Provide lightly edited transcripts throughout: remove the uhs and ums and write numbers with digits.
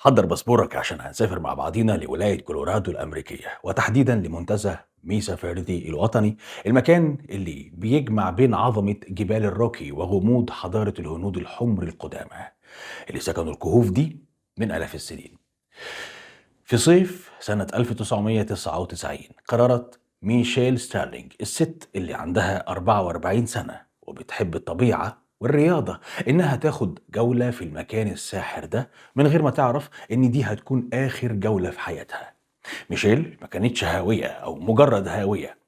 حضر باسبورك عشان هنسافر مع بعضينا لولاية كولورادو الأمريكية، وتحديدا لمنتزه ميسا فيردي الوطني، المكان اللي بيجمع بين عظمة جبال الروكي وغموض حضارة الهنود الحمر القدامى اللي سكنوا الكهوف دي من آلاف السنين. في صيف سنة 1999 قررت ميشيل ستارلينج، الست اللي عندها 44 سنة وبتحب الطبيعة والرياضة، إنها تاخد جولة في المكان الساحر ده من غير ما تعرف إن دي هتكون آخر جولة في حياتها. ميشيل ما كانتش هاوية أو مجرد هاوية،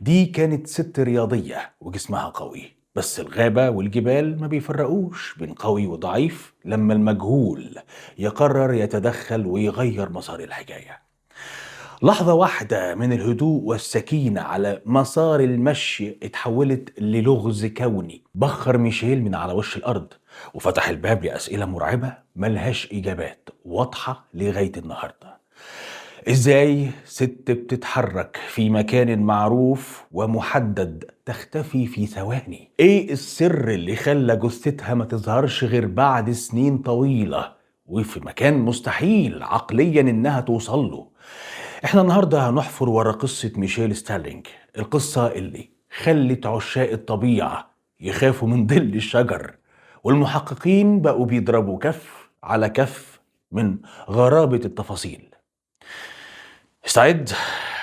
دي كانت ست رياضية وجسمها قوي، بس الغابة والجبال ما بيفرقوش بين قوي وضعيف لما المجهول يقرر يتدخل ويغير مسار الحكاية. لحظة واحدة من الهدوء والسكينة على مسار المشي اتحولت للغز كوني بخر ميشيل من على وش الأرض، وفتح الباب لأسئلة مرعبة ملهاش إجابات واضحة لغاية النهاردة. إزاي ست بتتحرك في مكان معروف ومحدد تختفي في ثواني؟ إيه السر اللي خلى جثتها ما تظهرش غير بعد سنين طويلة وفي مكان مستحيل عقليا إنها توصل له؟ احنا النهاردة هنحفر ورا قصة ميشيل ستارلينج، القصة اللي خلت عشاق الطبيعة يخافوا من ظل الشجر، والمحققين بقوا بيضربوا كف على كف من غرابة التفاصيل. استعد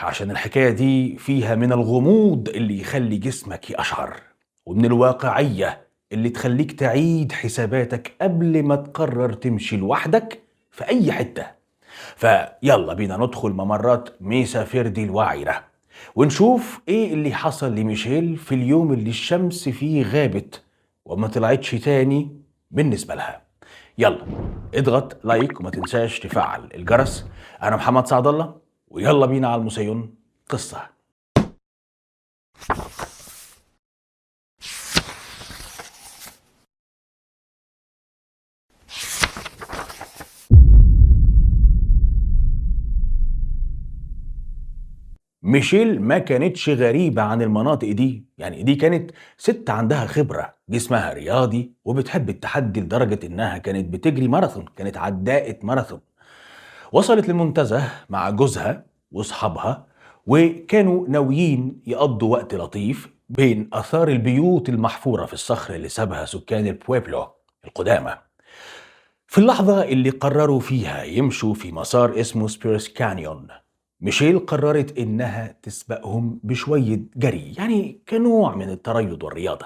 عشان الحكاية دي فيها من الغموض اللي يخلي جسمك يقشعر، ومن الواقعية اللي تخليك تعيد حساباتك قبل ما تقرر تمشي لوحدك في أي حتة. فيلا بينا ندخل ممرات ميسا فيردي الوعرة ونشوف ايه اللي حصل لميشيل في اليوم اللي الشمس فيه غابت وما طلعتش تاني بالنسبة لها. يلا اضغط like وما تنساش تفعل الجرس. انا محمد سعد الله، ويلا بينا على المسيون قصة. ميشيل ما كانتش غريبة عن المناطق دي، يعني دي كانت ست عندها خبرة، جسمها رياضي وبتحب التحدي لدرجة إنها كانت بتجري ماراثون، كانت عداءة ماراثون. وصلت للمنتزه مع جوزها وأصحابها، وكانوا ناويين يقضوا وقت لطيف بين آثار البيوت المحفورة في الصخر اللي سابها سكان البويبلو القدامى. في اللحظة اللي قرروا فيها يمشوا في مسار اسمه سبيرس كانيون، ميشيل قررت إنها تسبقهم بشوية جري، يعني كنوع من التريض والرياضة.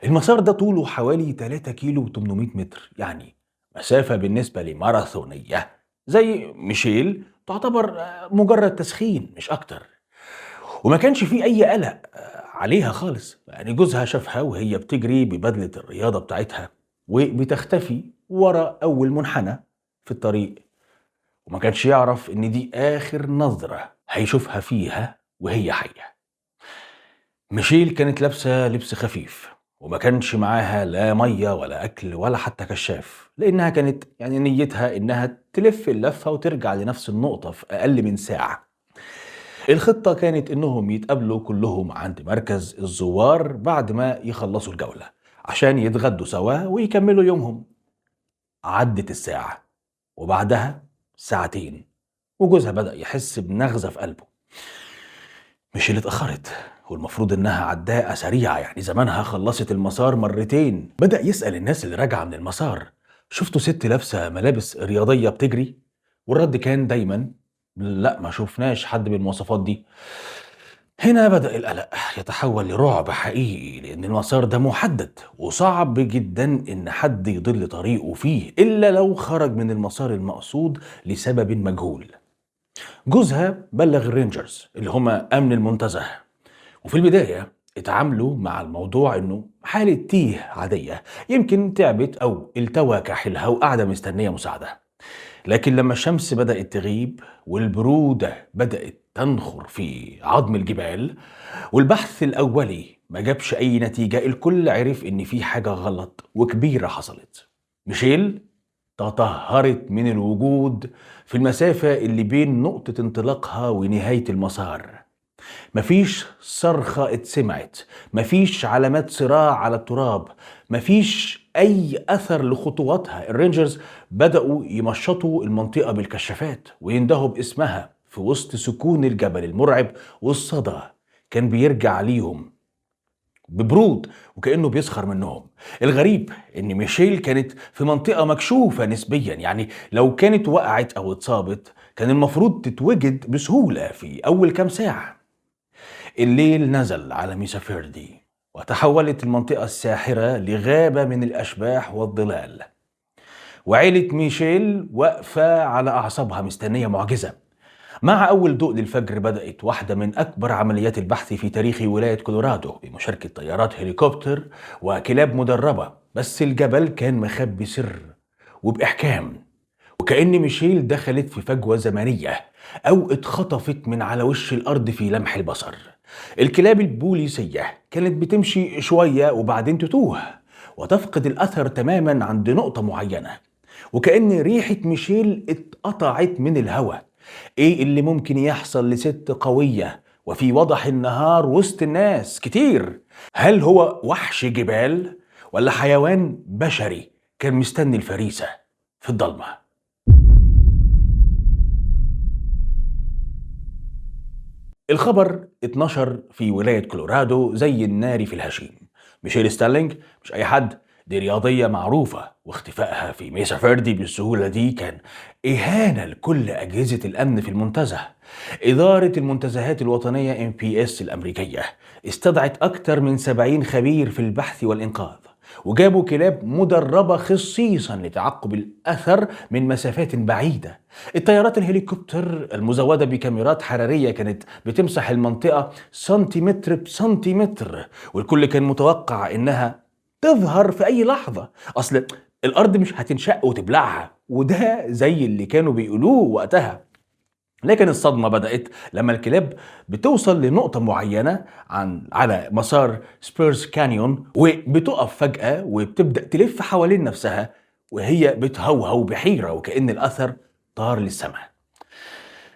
المسار ده طوله حوالي 3 كيلو و800 متر، يعني مسافة بالنسبة لماراثونية زي ميشيل تعتبر مجرد تسخين مش أكتر. وما كانش فيه أي قلق عليها خالص، يعني جوزها شافها وهي بتجري ببدلة الرياضة بتاعتها وبتختفي ورا أول منحنى في الطريق، وما كانش يعرف إن دي آخر نظرة هيشوفها فيها وهي حية. ميشيل كانت لابسة لبس خفيف، وما كانش معاها لا مية ولا أكل ولا حتى كشاف، لأنها كانت يعني نيتها إنها تلف اللفة وترجع لنفس النقطة في أقل من ساعة. الخطة كانت إنهم يتقابلوا كلهم عند مركز الزوار بعد ما يخلصوا الجولة عشان يتغدوا سوا ويكملوا يومهم. عدت الساعة وبعدها ساعتين، وجوزها بدأ يحس بنغزة في قلبه. ميشيل اتأخرت، والمفروض إنها عداءة سريعة، يعني زمانها خلصت المسار مرتين. بدأ يسأل الناس اللي راجعة من المسار، شفتوا ست لابسة ملابس رياضية بتجري؟ والرد كان دايما لا، ما شفناش حد بالمواصفات دي. هنا بدأ القلق يتحول لرعب حقيقي، لأن المسار ده محدد وصعب جدا إن حد يضل طريقه فيه إلا لو خرج من المسار المقصود لسبب مجهول. جوزها بلغ ال rangers اللي هم أمن المنتزه، وفي البداية اتعاملوا مع الموضوع إنه حالة تيه عادية، يمكن تعبت أو التوى كاحلها وقاعدة مستنية مساعدة. لكن لما الشمس بدأت تغيب والبرودة بدأت تنخر في عظم الجبال والبحث الأولي ما جابش أي نتيجة، الكل عرف إن في حاجة غلط وكبيرة حصلت. ميشيل تطهرت من الوجود في المسافة اللي بين نقطة انطلاقها ونهاية المسار. مفيش صرخة اتسمعت، مفيش علامات صراع على التراب، مفيش أي أثر لخطواتها. ال rangers بدأوا يمشطوا المنطقة بالكشافات ويندهوا باسمها في وسط سكون الجبل المرعب، والصدى كان بيرجع ليهم ببرود وكأنه بيسخر منهم. الغريب إن ميشيل كانت في منطقة مكشوفة نسبيا، يعني لو كانت وقعت أو اتصابت كان المفروض تتوجد بسهولة في أول كام ساعة. الليل نزل على ميسا فيردي، وتحولت المنطقة الساحرة لغابة من الأشباح والظلال، وعيلة ميشيل واقفة على أعصابها مستنية معجزة. مع أول ضوء للفجر بدأت واحدة من أكبر عمليات البحث في تاريخ ولاية كولورادو بمشاركة طيارات هليكوبتر وكلاب مدربة. بس الجبل كان مخبي سر وبإحكام، وكأن ميشيل دخلت في فجوة زمنية أو اتخطفت من على وش الأرض في لمح البصر. الكلاب البوليسية كانت بتمشي شوية وبعدين تتوه وتفقد الأثر تماما عند نقطة معينة، وكأن ريحة ميشيل اتقطعت من الهواء. ايه اللي ممكن يحصل لست قوية وفي وضح النهار وسط الناس كتير؟ هل هو وحش جبال ولا حيوان بشري كان مستني الفريسة في الضلمة؟ الخبر اتنشر في ولاية كولورادو زي النار في الهشيم. ميشيل ستارلينج مش أي حد، دي رياضية معروفة، واختفائها في ميسا فيردي بالسهولة دي كان إهانة لكل أجهزة الأمن في المنتزه. إدارة المنتزهات الوطنية NPS الأمريكية استدعت أكثر من 70 خبير في البحث والإنقاذ، وجابوا كلاب مدربة خصيصا لتعقب الأثر من مسافات بعيدة. الطيارات الهليكوبتر المزودة بكاميرات حرارية كانت بتمسح المنطقة سنتيمتر بسنتيمتر، والكل كان متوقع إنها تظهر في أي لحظة، أصل الأرض مش هتنشق وتبلعها، وده زي اللي كانوا بيقولوه وقتها. لكن الصدمة بدأت لما الكلاب بتوصل لنقطة معينة على مسار سبيرز كانيون، وبتقف فجأة وبتبدأ تلف حوالين نفسها وهي بتهوهو بحيرة وكأن الأثر طار للسماء.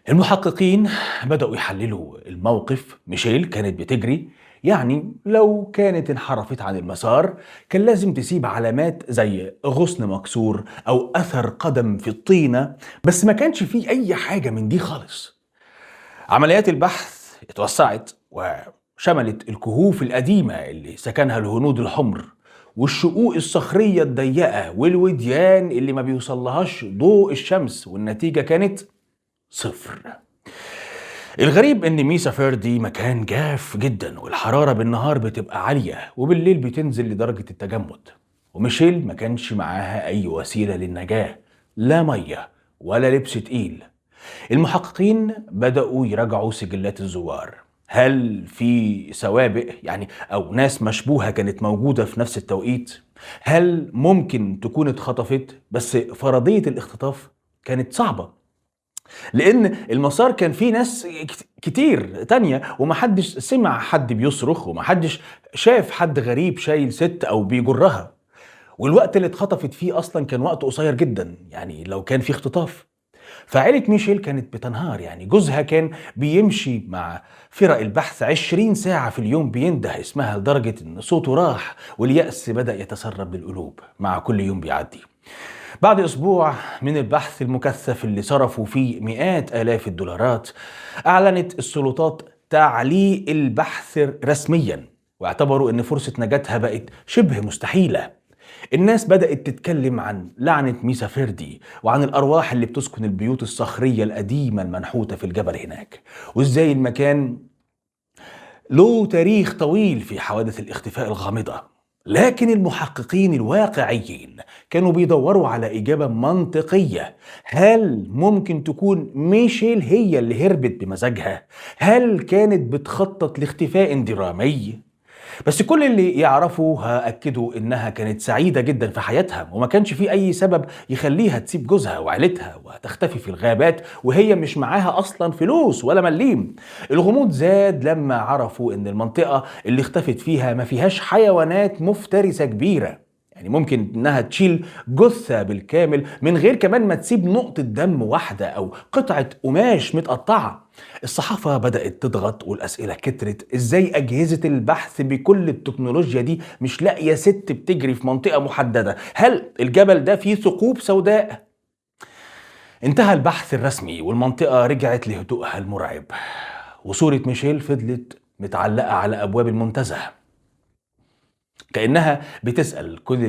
المحققين بدأوا يحللوا الموقف. ميشيل كانت بتجري، يعني لو كانت انحرفت عن المسار كان لازم تسيب علامات زي غصن مكسور أو أثر قدم في الطينة، بس ما كانش فيه أي حاجة من دي خالص. عمليات البحث اتوسعت وشملت الكهوف القديمة اللي سكنها الهنود الحمر، والشقوق الصخرية الضيقة، والوديان اللي ما بيوصلهاش ضوء الشمس، والنتيجة كانت صفر. الغريب ان ميسا فيردي مكان جاف جدا، والحرارة بالنهار بتبقى عالية وبالليل بتنزل لدرجة التجمد، وميشيل ما كانش معاها اي وسيلة للنجاة، لا مية ولا لبس تقيل. المحققين بدأوا يراجعوا سجلات الزوار، هل في سوابق يعني او ناس مشبوهة كانت موجودة في نفس التوقيت؟ هل ممكن تكون اتخطفت؟ بس فرضية الاختطاف كانت صعبة لان المسار كان فيه ناس كتير تانية، ومحدش سمع حد بيصرخ، ومحدش شاف حد غريب شايل ست او بيجرها، والوقت اللي اتخطفت فيه اصلا كان وقت قصير جدا، يعني لو كان فيه اختطاف. فعيلة ميشيل كانت بتنهار، يعني جوزها كان بيمشي مع فرق البحث 20 ساعة في اليوم بينده اسمها لدرجة ان صوته راح، واليأس بدأ يتسرب للقلوب مع كل يوم بيعدي. بعد أسبوع من البحث المكثف اللي صرفوا فيه مئات آلاف الدولارات، أعلنت السلطات تعليق البحث رسميا، واعتبروا أن فرصة نجاتها بقت شبه مستحيلة. الناس بدأت تتكلم عن لعنة ميسا فيردي، وعن الأرواح اللي بتسكن البيوت الصخرية القديمة المنحوتة في الجبل هناك، وإزاي المكان له تاريخ طويل في حوادث الاختفاء الغامضة. لكن المحققين الواقعيين كانوا بيدوروا على إجابة منطقية. هل ممكن تكون ميشيل هي اللي هربت بمزاجها؟ هل كانت بتخطط لاختفاء درامي؟ بس كل اللي يعرفوها أكدوا إنها كانت سعيدة جدا في حياتها، وما كانش في أي سبب يخليها تسيب جوزها وعيلتها وتختفي في الغابات وهي مش معاها أصلا فلوس ولا مليم. الغموض زاد لما عرفوا إن المنطقة اللي اختفت فيها ما فيهاش حيوانات مفترسة كبيرة، يعني ممكن انها تشيل جثة بالكامل من غير كمان ما تسيب نقطة دم واحدة او قطعة قماش متقطعة. الصحافة بدأت تضغط والأسئلة كترت، ازاي أجهزة البحث بكل التكنولوجيا دي مش لاقية ست بتجري في منطقة محددة؟ هل الجبل ده فيه ثقوب سوداء؟ انتهى البحث الرسمي والمنطقة رجعت لهدوءها المرعب، وصورة ميشيل فضلت متعلقة على أبواب المنتزه كأنها بتسأل كل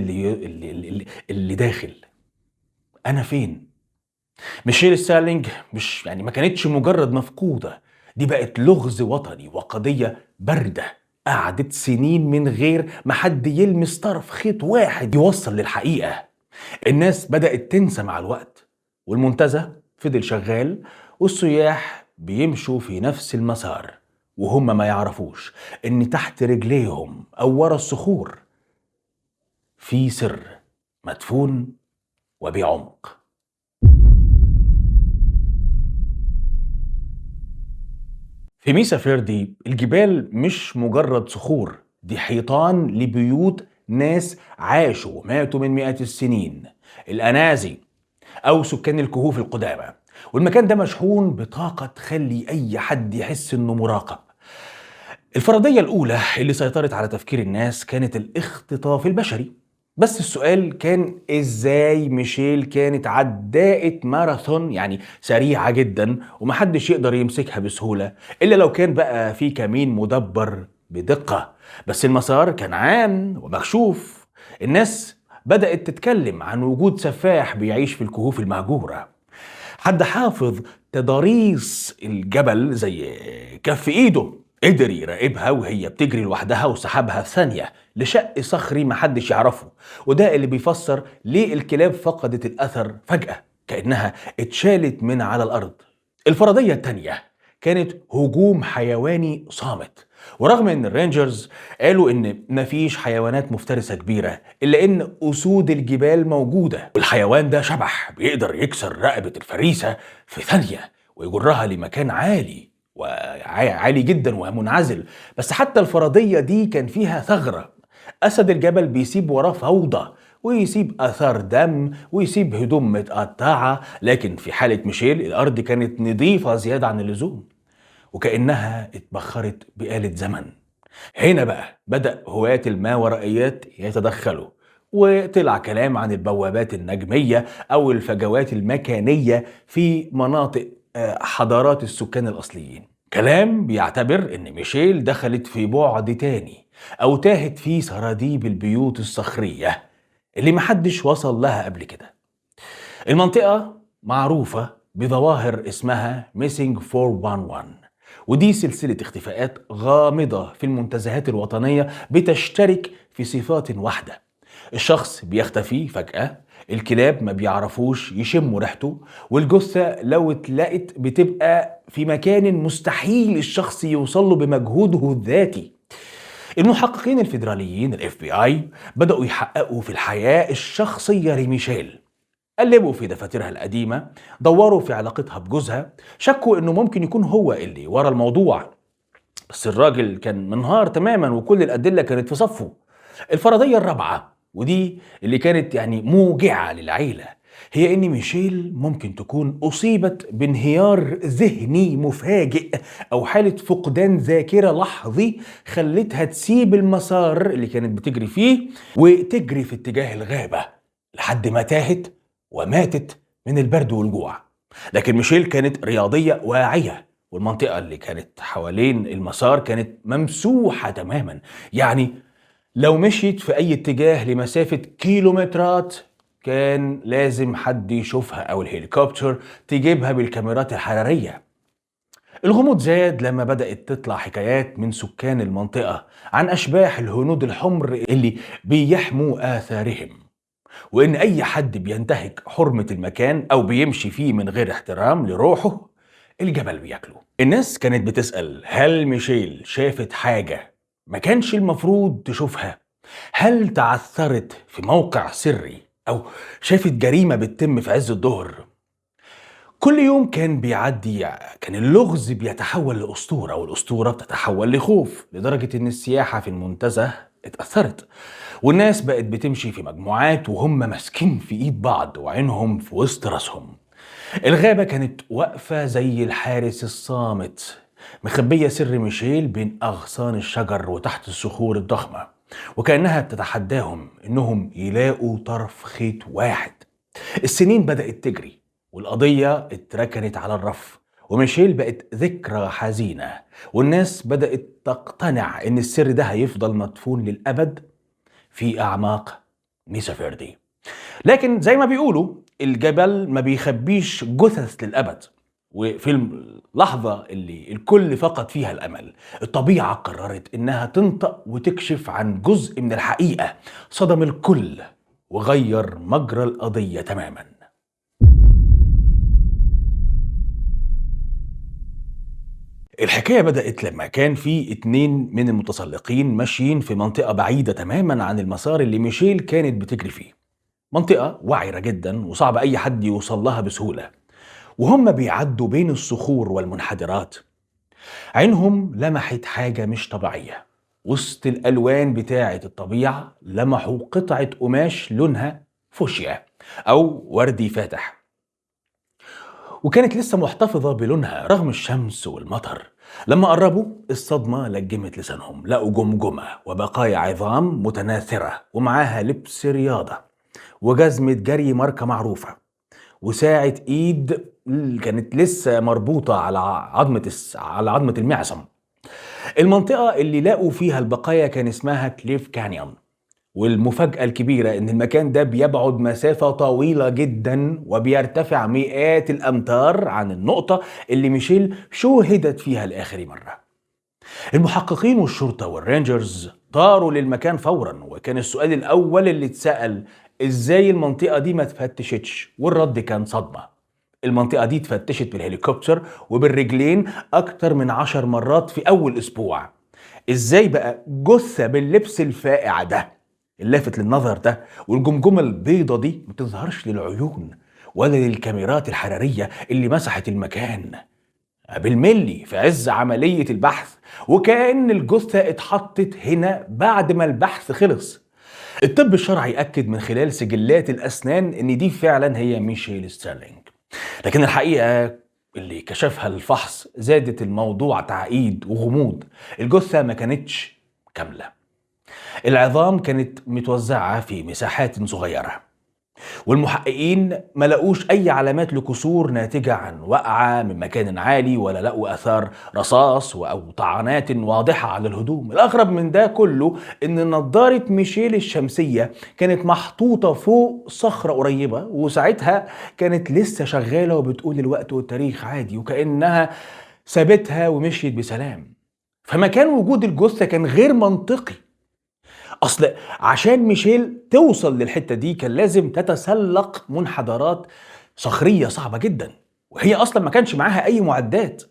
اللي داخل: أنا فين؟ ميشيل ستارلينج مش يعني ما كانتش مجرد مفقودة، دي بقت لغز وطني وقضية باردة قعدت سنين من غير ما حد يلمس طرف خيط واحد يوصل للحقيقة. الناس بدأت تنسى مع الوقت، والمنتزه فضل شغال، والسياح بيمشوا في نفس المسار وهم ما يعرفوش إن تحت رجليهم أو ورا الصخور في سر مدفون وبعمق. في ميسا فيردي الجبال مش مجرد صخور، دي حيطان لبيوت ناس عاشوا وماتوا من مئات السنين، الأنازي أو سكان الكهوف القدامى. والمكان ده مشحون بطاقة تخلي أي حد يحس إنه مراقب. الفرضية الأولى اللي سيطرت على تفكير الناس كانت الاختطاف البشري، بس السؤال كان إزاي ميشيل كانت عداءة ماراثون، يعني سريعة جدا ومحدش يقدر يمسكها بسهولة إلا لو كان بقى في كمين مدبر بدقة. بس المسار كان عام ومكشوف. الناس بدأت تتكلم عن وجود سفاح بيعيش في الكهوف المهجورة، حد حافظ تضاريس الجبل زي كف ايده، قدر يراقبها وهي بتجري لوحدها وسحبها في ثانية لشق صخري محدش يعرفه. وده اللي بيفسر ليه الكلاب فقدت الأثر فجأة، كأنها اتشالت من على الأرض. الفرضية التانية كانت هجوم حيواني صامت، ورغم ان ال rangers قالوا ان مفيش حيوانات مفترسة كبيرة، الا ان اسود الجبال موجودة، والحيوان ده شبح بيقدر يكسر رقبة الفريسة في ثانية ويجرها لمكان عالي وعالي جدا ومنعزل. بس حتى الفرضية دي كان فيها ثغرة. أسد الجبل بيسيب وراه فوضى ويسيب آثار دم ويسيب هدوم متقطعة، لكن في حالة ميشيل الأرض كانت نظيفة زيادة عن اللزوم وكأنها اتبخرت بآلة زمن. هنا بقى بدأ هواة الماورائيات يتدخلوا، وطلع كلام عن البوابات النجمية أو الفجوات المكانية في مناطق حضارات السكان الأصليين. كلام بيعتبر إن ميشيل دخلت في بعد تاني أو تاهت في سراديب البيوت الصخرية اللي محدش وصل لها قبل كده. المنطقة معروفة بظواهر اسمها Missing 411، ودي سلسلة اختفاءات غامضة في المنتزهات الوطنية بتشترك في صفات واحدة: الشخص بيختفي فجأة، الكلاب ما بيعرفوش يشموا ريحته، والجثة لو اتلقت بتبقى في مكان مستحيل الشخص يوصله بمجهوده الذاتي. المحققين الفيدراليين ال FBI بدأوا يحققوا في الحياة الشخصية لميشيل، قلبوا في دفاترها القديمة، دوروا في علاقتها بجوزها، شكوا انه ممكن يكون هو اللي ورا الموضوع، بس الراجل كان منهار تماما وكل الأدلة كانت في صفه. الفرضية الرابعة، ودي اللي كانت يعني موجعة للعيلة، هي ان ميشيل ممكن تكون أصيبت بانهيار ذهني مفاجئ أو حالة فقدان ذاكرة لحظي خلتها تسيب المسار اللي كانت بتجري فيه وتجري في اتجاه الغابة لحد ما تاهت وماتت من البرد والجوع. لكن ميشيل كانت رياضية واعية، والمنطقة اللي كانت حوالين المسار كانت ممسوحة تماما، يعني لو مشيت في أي اتجاه لمسافة كيلومترات كان لازم حد يشوفها أو الهليكوبتر تجيبها بالكاميرات الحرارية. الغموض زاد لما بدأت تطلع حكايات من سكان المنطقة عن أشباح الهنود الحمر اللي بيحموا آثارهم، وإن أي حد بينتهك حرمة المكان أو بيمشي فيه من غير احترام لروحه الجبل بياكله. الناس كانت بتسأل: هل ميشيل شافت حاجة ما كانش المفروض تشوفها؟ هل تعثرت في موقع سري أو شافت جريمة بتتم في عز الظهر؟ كل يوم كان بيعدي كان اللغز بيتحول لأسطورة، والأسطورة بتتحول لخوف، لدرجة إن السياحة في المنتزه اتأثرت، والناس بقت بتمشي في مجموعات وهم ماسكين في ايد بعض وعينهم في وسط راسهم. الغابة كانت واقفة زي الحارس الصامت، مخبية سر ميشيل بين أغصان الشجر وتحت الصخور الضخمة، وكأنها بتتحداهم إنهم يلاقوا طرف خيط واحد. السنين بدأت تجري والقضية اتركنت على الرف، وميشيل بقت ذكرى حزينة، والناس بدأت تقتنع إن السر ده هيفضل مدفون للأبد في أعماق ميسا فيردي. لكن زي ما بيقولوا الجبل ما بيخبيش جثث للأبد، وفي اللحظة اللي الكل فقد فيها الأمل، الطبيعة قررت إنها تنطق وتكشف عن جزء من الحقيقة صدم الكل وغير مجرى القضية تماما. الحكاية بدأت لما كان في 2 من المتسلقين ماشيين في منطقة بعيدة تماما عن المسار اللي ميشيل كانت بتجري فيه، منطقة وعرة جدا وصعب أي حد يوصل لها بسهولة. وهم بيعدوا بين الصخور والمنحدرات، عينهم لمحت حاجة مش طبيعية. وسط الألوان بتاعة الطبيعة لمحوا قطعة قماش لونها فوشيا أو وردي فاتح، وكانت لسه محتفظة بلونها رغم الشمس والمطر. لما قربوا الصدمة لجمت لسانهم، لقوا جمجمة وبقايا عظام متناثرة ومعاها لبس رياضة وجزمة جري ماركة معروفة وساعة إيد كانت لسه مربوطة على عظمة المعصم. المنطقة اللي لقوا فيها البقايا كان اسمها كليف كانيون، والمفاجأة الكبيرة إن المكان ده بيبعد مسافة طويلة جدا وبيرتفع مئات الأمتار عن النقطة اللي ميشيل شوهدت فيها لآخر مرة. المحققين والشرطة وال rangers طاروا للمكان فورا، وكان السؤال الأول اللي اتسأل إزاي المنطقة دي ما تفتشتش، والرد كان صدمة. المنطقة دي اتفتشت بالهليكوبتر وبالرجلين أكتر من 10 مرات في أول أسبوع. إزاي بقى جثة باللبس الفائع ده اللافت للنظر ده والجمجمة البيضة دي ما تظهرش للعيون ولا للكاميرات الحرارية اللي مسحت المكان بالملي في عز عملية البحث، وكأن الجثة اتحطت هنا بعد ما البحث خلص. الطب الشرعي أكد من خلال سجلات الأسنان إن دي فعلا هي ميشيل ستيرلينج، لكن الحقيقة اللي كشفها الفحص زادت الموضوع تعقيد وغموض. الجثة ما كانتش كاملة، العظام كانت متوزعة في مساحات صغيرة، والمحققين ما لقوش أي علامات لكسور ناتجة عن وقعة من مكان عالي، ولا لقوا آثار رصاص أو طعنات واضحة على الهدوم. الأغرب من ده كله إن نظارة ميشيل الشمسية كانت محطوطة فوق صخرة قريبة، وساعتها كانت لسه شغالة وبتقول الوقت والتاريخ عادي، وكأنها سابتها ومشيت بسلام. فمكان وجود الجثة كان غير منطقي. أصل عشان ميشيل توصل للحتة دي كان لازم تتسلق منحدرات صخرية صعبة جدا، وهي أصلا ما كانش معاها أي معدات،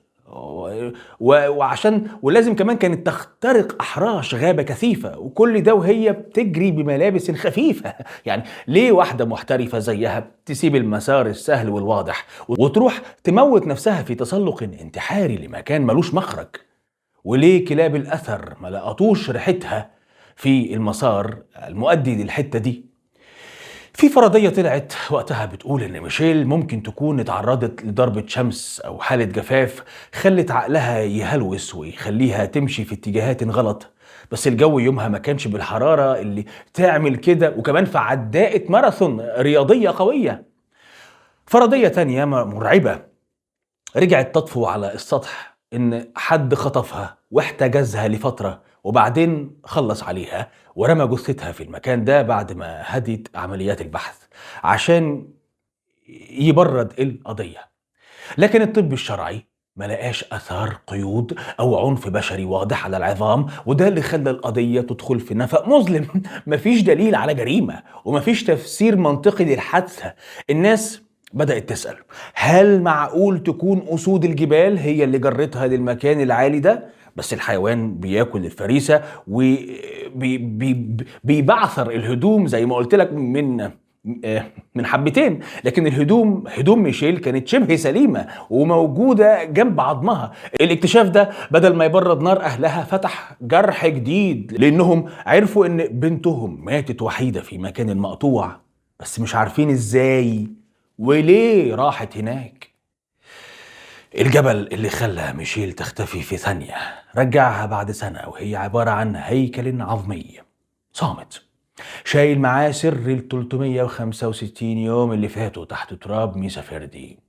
وعشان ولازم كمان كانت تخترق أحراش غابة كثيفة، وكل ده وهي بتجري بملابس خفيفة. يعني ليه واحدة محترفة زيها تسيب المسار السهل والواضح وتروح تموت نفسها في تسلق انتحاري لمكان ملوش مخرج؟ وليه كلاب الأثر ما لقطوش ريحتها في المسار المؤدي للحتة دي؟ في فرضية طلعت وقتها بتقول إن ميشيل ممكن تكون اتعرضت لضربة شمس أو حالة جفاف خلت عقلها يهلوس ويخليها تمشي في اتجاهات غلط، بس الجو يومها ما كانش بالحرارة اللي تعمل كده، وكمان في عداءة ماراثون رياضية قوية. فرضية تانية مرعبة رجعت تطفو على السطح، إن حد خطفها واحتجزها لفترة وبعدين خلص عليها ورمى جثتها في المكان ده بعد ما هدت عمليات البحث عشان يبرد القضية. لكن الطب الشرعي ما لقاش أثار قيود أو عنف بشري واضح على العظام، وده اللي خلى القضية تدخل في نفق مظلم. مفيش دليل على جريمة ومفيش تفسير منطقي للحادثة. الناس بدأت تسأل، هل معقول تكون أسود الجبال هي اللي جرتها للمكان العالي ده؟ بس الحيوان بياكل الفريسة وبيبعثر الهدوم زي ما قلت لك من من حبتين، لكن الهدوم، هدوم ميشيل كانت شبه سليمة وموجودة جنب عظمها. الاكتشاف ده بدل ما يبرد نار أهلها فتح جرح جديد، لأنهم عرفوا إن بنتهم ماتت وحيدة في مكان مقطوع، بس مش عارفين إزاي وليه راحت هناك. الجبل اللي خلى ميشيل تختفي في ثانية رجعها بعد سنة وهي عبارة عن هيكل عظمي صامت شايل معاه سر ال 365 يوم اللي فاتوا تحت تراب ميسا فيردي.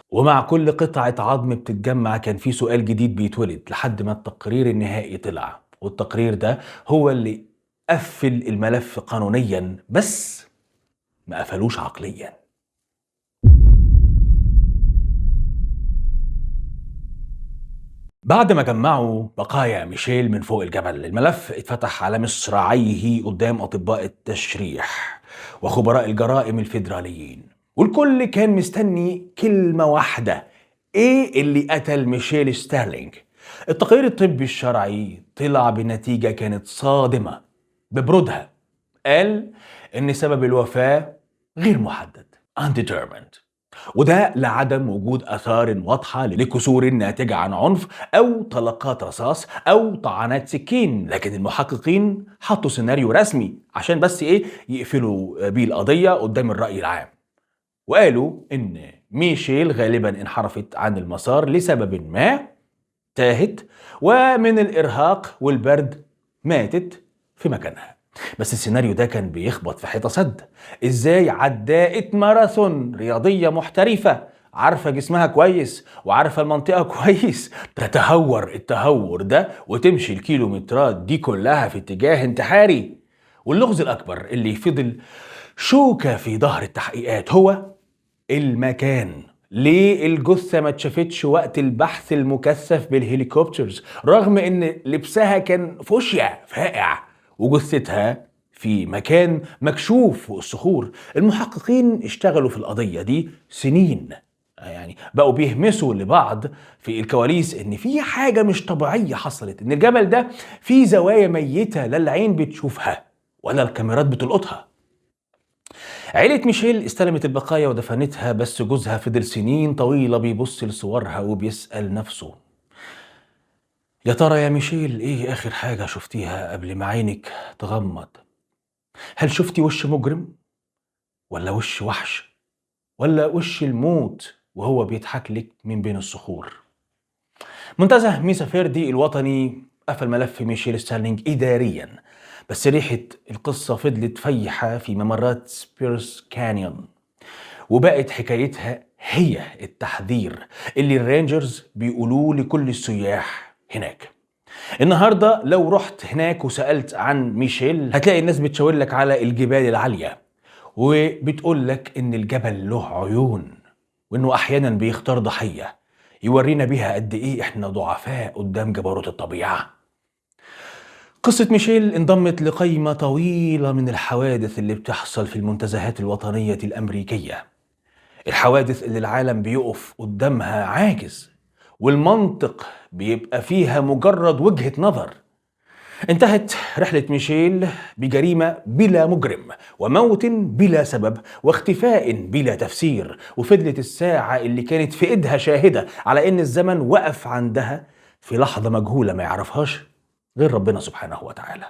ومع كل قطعة عظم بتتجمع كان في سؤال جديد بيتولد لحد ما التقرير النهائي طلع، والتقرير ده هو اللي قفل الملف قانونيا بس ما قفلوش عقليا. بعد ما جمعوا بقايا ميشيل من فوق الجبل، الملف اتفتح على مصراعيه قدام أطباء التشريح وخبراء الجرائم الفيدراليين، والكل كان مستني كلمة واحدة: ايه اللي قتل ميشيل ستارلينج؟ التقرير الطبي الشرعي طلع بنتيجة كانت صادمة ببرودها، قال إن سبب الوفاة غير محدد undetermined، وده لعدم وجود آثار واضحة لكسور ناتجة عن عنف أو طلقات رصاص أو طعنات سكين. لكن المحققين حطوا سيناريو رسمي عشان بس إيه يقفلوا بيه القضية قدام الرأي العام، وقالوا إن ميشيل غالبا انحرفت عن المسار لسبب ما، تاهت، ومن الإرهاق والبرد ماتت في مكانها. بس السيناريو ده كان بيخبط في حيطة سد. ازاي عداءة ماراثون رياضية محترفة عارفة جسمها كويس وعارفة المنطقة كويس تتهور التهور ده وتمشي الكيلومترات دي كلها في اتجاه انتحاري؟ واللغز الأكبر اللي فضل شوكة في ظهر التحقيقات هو المكان. ليه الجثة ما اتشافتش وقت البحث المكثف بالهليكوبترز رغم ان لبسها كان فوشيا فائع وجثتها في مكان مكشوف فوق الصخور؟ المحققين اشتغلوا في القضية دي سنين، يعني بقوا بيهمسوا لبعض في الكواليس ان في حاجة مش طبيعية حصلت، ان الجبل ده فيه زوايا ميتة لا العين بتشوفها ولا الكاميرات بتلقطها. عيلة ميشيل استلمت البقايا ودفنتها، بس جوزها فضل سنين طويلة بيبص لصورها وبيسأل نفسه: يا ترى يا ميشيل ايه اخر حاجة شفتيها قبل ما عينك تغمض؟ هل شفتي وش مجرم ولا وش وحش ولا وش الموت وهو بيضحك لك من بين الصخور؟ منتزه ميسا فيردي الوطني قفل ملف ميشيل ستارلينج إداريا، بس ريحة القصة فضلت فيحة في ممرات سبيرس كانيون، وبقت حكايتها هي التحذير اللي ال rangers بيقولوه لكل السياح هناك. النهاردة لو رحت هناك وسألت عن ميشيل هتلاقي الناس بتشاور لك على الجبال العالية وبتقول لك إن الجبل له عيون، وإنه أحيانا بيختار ضحية يورينا بيها قد إيه إحنا ضعفاء قدام جبروت الطبيعة. قصة ميشيل انضمت لقائمة طويلة من الحوادث اللي بتحصل في المنتزهات الوطنية الأمريكية، الحوادث اللي العالم بيقف قدامها عاجز والمنطق بيبقى فيها مجرد وجهة نظر. انتهت رحلة ميشيل بجريمة بلا مجرم وموت بلا سبب واختفاء بلا تفسير، وفضلت الساعة اللي كانت في ايدها شاهدة على ان الزمن وقف عندها في لحظة مجهولة ما يعرفهاش غير ربنا سبحانه وتعالى.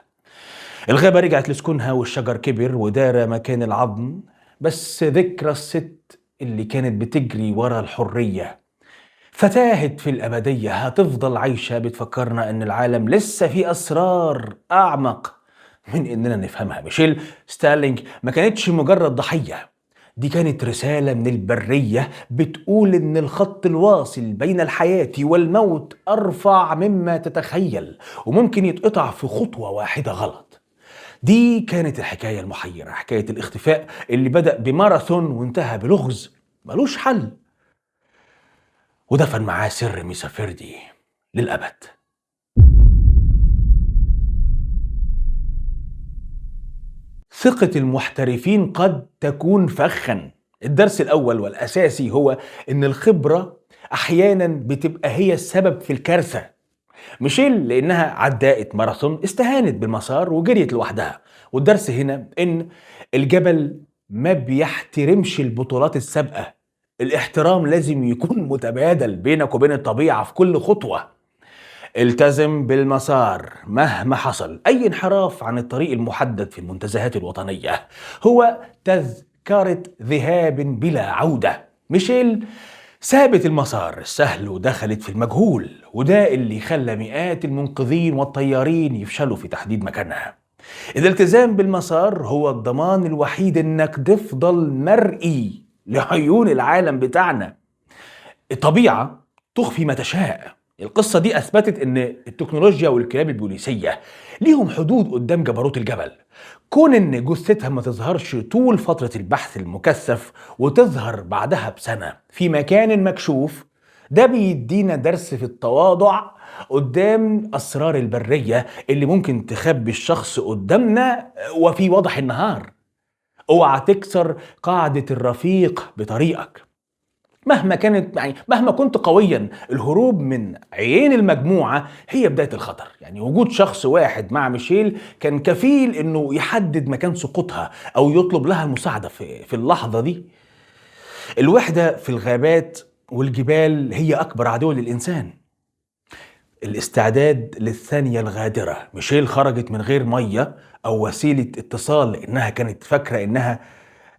الغابة رجعت لسكنها والشجر كبر ودار مكان العظم، بس ذكرى الست اللي كانت بتجري ورا الحرية فتاهت في الأبدية هتفضل عايشة بتفكرنا إن العالم لسه فيه أسرار أعمق من إننا نفهمها. ميشيل ستارلينج ما كانتش مجرد ضحية، دي كانت رسالة من البرية بتقول إن الخط الواصل بين الحياة والموت أرفع مما تتخيل وممكن يتقطع في خطوة واحدة غلط. دي كانت الحكاية المحيرة، حكاية الاختفاء اللي بدأ بماراثون وانتهى بلغز ملوش حل، ودفن معاه سر ميسا فيردي للأبد. ثقة المحترفين قد تكون فخا. الدرس الأول والأساسي هو إن الخبرة أحيانا بتبقى هي السبب في الكارثة. ميشيل لأنها عداءة ماراثون استهانت بالمسار وجريت لوحدها، والدرس هنا إن الجبل ما بيحترمش البطولات السابقة. الاحترام لازم يكون متبادل بينك وبين الطبيعة في كل خطوة. التزم بالمسار مهما حصل. أي انحراف عن الطريق المحدد في المنتزهات الوطنية هو تذكرة ذهاب بلا عودة. ميشيل سابت المسار السهل ودخلت في المجهول، وده اللي خلى مئات المنقذين والطيارين يفشلوا في تحديد مكانها. الالتزام بالمسار هو الضمان الوحيد انك تفضل مرئي لعيون العالم بتاعنا. الطبيعة تخفي ما تشاء. القصة دي أثبتت إن التكنولوجيا والكلاب البوليسية ليهم حدود قدام جبروت الجبل. كون إن جثتها ما تظهرش طول فترة البحث المكثف وتظهر بعدها بسنة في مكان مكشوف، ده بيدينا درس في التواضع قدام أسرار البرية اللي ممكن تخبي الشخص قدامنا وفي وضح النهار. اوعى تكسر قاعدة الرفيق بطريقك مهما كانت، يعني مهما كنت قويا. الهروب من عين المجموعة هي بداية الخطر. يعني وجود شخص واحد مع ميشيل كان كفيل انه يحدد مكان سقوطها او يطلب لها المساعدة في اللحظة دي. الوحدة في الغابات والجبال هي اكبر عدو للانسان. الاستعداد للثانية الغادرة. ميشيل خرجت من غير مية او وسيلة اتصال لانها كانت فاكرة انها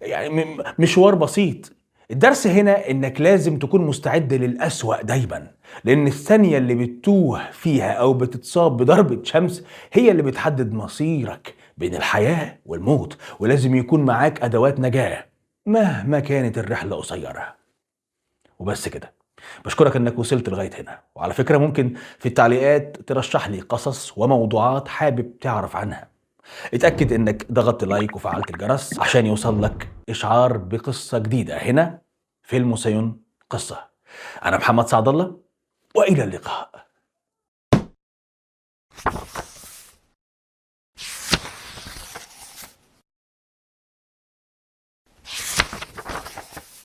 يعني مشوار بسيط. الدرس هنا انك لازم تكون مستعد للأسوأ دايما، لان الثانية اللي بتتوه فيها او بتتصاب بضربة شمس هي اللي بتحدد مصيرك بين الحياة والموت، ولازم يكون معاك ادوات نجاة مهما كانت الرحلة قصيرة. وبس كده، بشكرك انك وصلت لغاية هنا. وعلى فكرة ممكن في التعليقات ترشح لي قصص وموضوعات حابب تعرف عنها. اتأكد انك ضغطت لايك وفعلت الجرس عشان يوصل لك اشعار بقصة جديدة هنا في المسيون قصة. انا محمد سعد الله، والى اللقاء.